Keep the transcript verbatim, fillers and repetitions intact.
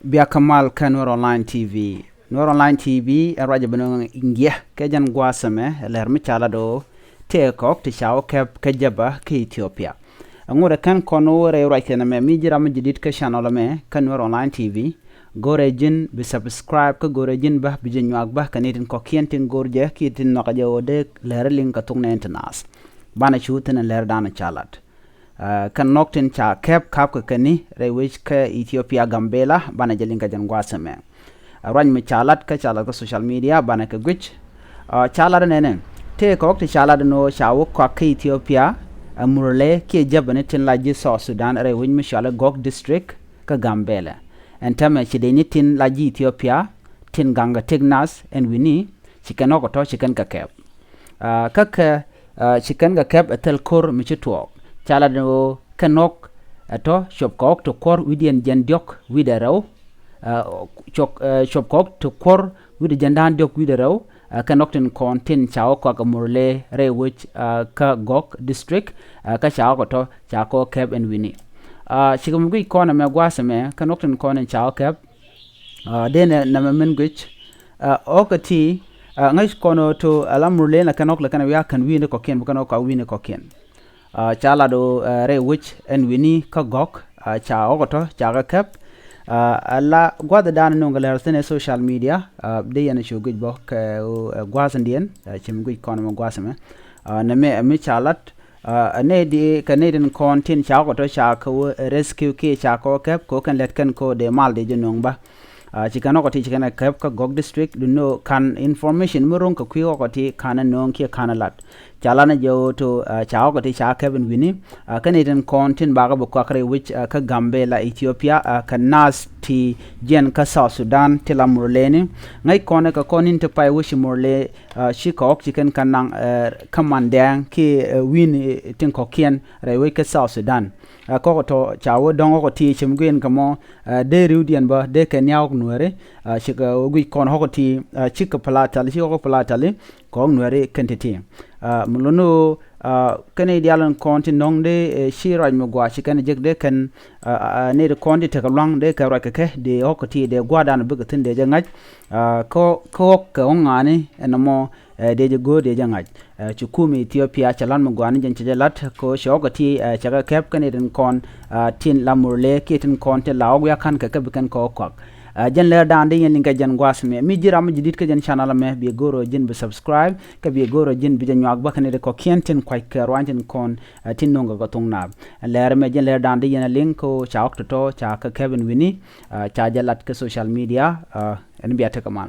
Bia kä mal kä Nuer Online T V. Nuer Online T V ɛ ruacɛ bi nöŋ ingiɛ kɛ jɛn gua̱a̱th ɛmɛ, ɛ lɛr mi ca lat ɣöö tëë kɔk ti ca wä kɛp kä Jɛbä kä Ethiopia. Ɛŋu rɛ kɛn kɔn wä rɛy ruac kɛn ɛmɛ? Mi ji̱ ram mi ji̱ di̱t kä channel ɛmɛ kä Nuer Online T V, go̱rɛ ji̱n bi subscribe kä go̱rɛ ji̱n bä bi ji̱ nyuak bä kɛ ni tin kɔ̱kiɛn tin go̱r jɛ kiɛ tin nhɔakɛ jɛ ɣöö dee lɛr liŋ kɛ thok nɛɛni ti naath. Banɛ cu thi̱n ɛ lɛr danɔ ca lat. Ɛ, kɛn nhɔk tin ca kɛp ka̱pkɛ kɛn ni rɛy wec kä Ethiopia Gambela, banɛ jɛ liŋ kɛ jɛn gua̱a̱th ɛmɛ. Ɛ, ruac mi ca lat kä ca lat kä social media, banɛ kɛ guic. Ɛ, ca lat nɛnɛ, tëë kɔk ti ca lat ni ɣöö ca wä kɔak kä Ethiopia, ɛ, Murle kiɛ Jɛbä ni tin la ji̱ South Sudan rɛy wec mi cɔal i̱ Gok District kä Gambela. Ɛn täämɛ ci dee ni tin la ji̱ Ethiopia tin gaŋ kɛ tëk nath ɛn wi̱ni, ci kɛn ɣɔk ɛ tɔ̱ ci kɛn kɛ kɛp. Ɛ, kä kɛ, ɛ, ci kɛn kɛ kɛp ɛ thil ko̱r mi ci tuɔɔk. Ca lat ni ɣöö kɛn ɣɔk ɛ tɔ̱ cuɔp kɛ ɣɔk ti kuɔr wi̱cdiɛn jiɛn diɔ̱k wi̱cdɛ rɛw. Ɛ, cuɔp, ɛ, cuɔp kɛ ɣɔk ti kuɔr wi̱cdɛ jiɛn da̱a̱n diɔ̱k wi̱cdɛ rɛw. Ɛ, kɛn ɣɔk tin kɔn tin ca wä kɔak ɛ Murle rɛy wec, ɛ, kä Gok District. Ɛ, kä ca ɣɔk ɛ tɔ̱ ca kɛ wä kɛp ɛn wi̱ni. Ɛ, cikɛ mi guic kɔn ɛmɛ gua̱a̱th ɛmɛ kɛn ɣɔk tin kɔn tin ca wä kɛp. Ɛ, dee nɛ, nɛmɛ min guic. Ɛ, ɣɔk ɛ ti, ɛ, ŋäc kɔn ɣöö to ala Murle nɛ kɛn ɣɔk lɛ kɛn ɛ wi̱i̱ a kɛn wi̱i̱ni kɔ̱kiɛn, bi kɛn ɣɔk kɔak wi̱i̱ni kɔ̱kiɛn. Ɛ, ca lat ɣöö, ɛ, rɛy wec ɛn wi̱ni kä Gok, ɛ, ca ɣɔk ɛ tɔ̱ ca kɛ kɛp. Ɛ, ala gua̱thdan nöŋ kɛ lɛr thi̱n ɛ social media, ɛ, dee yɛn cu guic bä kɛ ɣöö, ɛ, gua̱thdiɛn, ɛ, ci mi guic kɔn ɛmɛ gua̱th ɛmɛ. Ɛ, nɛmɛ, ɛ, mi ca lat, Ɛ, nɛy di, kɛ nɛy tin kɔn tin ca ɣɔk ɛ tɔ̱ ca kɛ wä rescue kiɛ ca kɛ wä kɛp kɛ wä kɛn lät kɛn kɛ wä dee mal dee jɛ nöŋ bä. Ɛ, ci kɛn ɣɔk ɛ ti ci kɛn ɛ kɛp kä Gok District, du nɔ kan information mi ro̱ŋ kɛ kui̱ ɣɔk ɛ ti ka̱n ɛ nöŋ kiɛ ka̱n ɛ lat. Ca lan ɛ jɛ ɣöö to, ɛ, ca ɣɔk ɛ ti ca kɛp ɛn wi̱ni. Ɛ, kɛ nɛy tin kɔn tin bakɛ bi kuak rɛy wec, ɛ, kä Gambela Ethiopia, ɛ, kɛ nath ti jiɛn kä South Sudan ti la Murle ni. Ŋäc kɔn ɛ kɛ kɔn in ti pay wec ci Murle, Ɛ, ci kɔk ci kɛn kɛ naŋ, ɛ, kä Mandɛɛŋ kiɛ, ɛ, wi̱n, ɛ, tin kɔ̱kiɛn rɛy wec kä South Sudan. Ɛ, kɔk tɔ ca wä dɔ̱ŋ ɣɔk ti cem guiɛn kɛ mɔ, ɛ, dee ri̱wdiɛn bä dee kɛ nia̱a̱k Nuääri. Ɛ, cikɛ wä guic kɔn ɣɔk ti, ɛ, cikɛ pla tali, ci ɣɔk pla tali kɔk Nuääri kɛn ti̱ti̱. Ɛ, mi luni ɣöö, ɛ, kɛn i̱ diaal in kɔn ti nɔ̱ŋ dee, ɛ, ci ruac mi gua̱a̱ ci kɛn jek dee kɛn, ɛ, ɛ, nɛy ti kɔn ti tekɛ lua̱ŋ dee kɛ ruac kɛ kɛ dee ɣɔk ti dee gua̱a̱rdan bikɛ thi̱n dee jɛ ŋa̱c. Ɛ, kä, kä ɣɔk kɛ ɣɔk ŋa̱a̱ni ɛn ɛmɔ, ɛ, dee jɛ go̱o̱r dee jɛ ŋa̱c. Ɛ, ci kum Ethiopia cɛ la̱t mi gɔaa ni jɛn cɛ jɛ la̱t kɛ ɣöö cɛ ɣɔk ɛ ti, ɛ, cɛ kɛ kɛp kɛn i̱ tin kɔn, ɛ, tin la Murle kiɛ tin kɔn tin la ɣɔk wiak ka̱n kɛ kɛ bi kɛn kɛ ɣɔk kɔak. Ɛ, jɛn lɛr da̱a̱n dee yɛn liŋ kɛ jɛn gua̱a̱th mɛ. Mi ji̱ ram mi ji̱ di̱t kä jɛn channel mɛ, bi go̱o̱r ɣöö ji̱n bi subscribe kɛ bi go̱o̱r ɣöö ji̱n bi jɛ nyuak bä kɛn i̱ ti kɔ̱kiɛn tin kua̱c kɛ ruany tin kɔn, ɛ, tin no̱ŋ kɛ kɛ thoŋ naap. Ɛ, lɛr mɛ jɛn lɛr da̱a̱n dee yɛn a liŋ kɛ ɣöö ca ɣɔk tɔ̱tɔ̱ ca kɛ kɛp ɛn wi̱ni, ɛ, ca jɛ lat kɛ social media, ɛ, ɛn bia tekɛ mal.